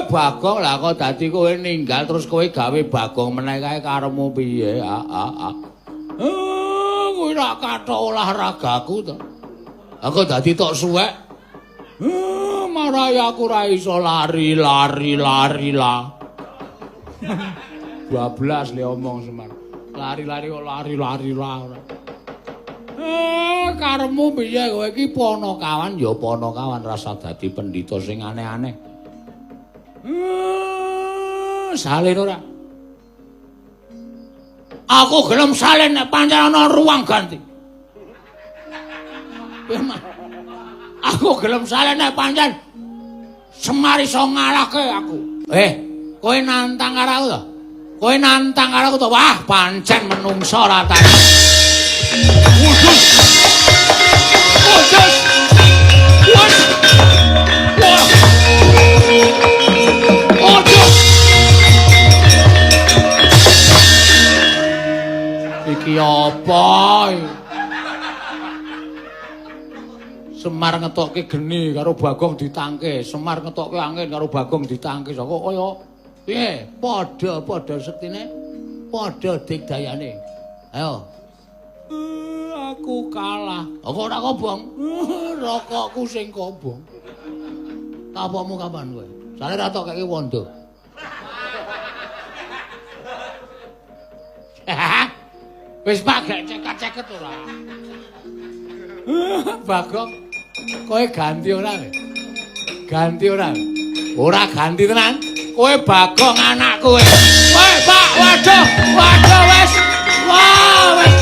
Bagong lah kok dadi kowe ninggal terus kowe gawe Bagong meneh kae karepmu piye? Ah ah ah. Kowe rak kathok olahragaku to. Aku dadi tok suwek. Marai aku ora iso lari lari lari lah. Bablas le omong Semar. Lari-lari kok lari-lari lah ora. Karepmu piye kowe iki Panakawan ya Panakawan rasa dadi pendhita sing aneh-aneh. Salin ora? Aku gelem salin nek pancen ana ruang ganti. Aku gelem salin nek pancen Semar iso ngalahke aku. Kowe nantang karo aku to? Kowe nantang karo aku to? Wah, pancen menungso ora ta. Wudus. Wudus. Wudus. Wah. Wudus. Iki apa? Semar ngetokke geni karo Bagong ditangkis, Semar ngetokke angin karo Bagong ditangkis. Kok kaya piye? Padha-padha sektine, padha digdayane. Ayo. Aku kalah. Kok ora kobong? Rokokku sing kobong. Tapokmu kapan kowe? Sale ra tok keke wondo. Wis Pak gak ceket-ceket ora. Bagong, kowe ganti ora? Ganti ora? Ora ganti tenan. Kowe Bagong anakku kowe. Woi, Pak, waduh, waduh wis. Wah, wis.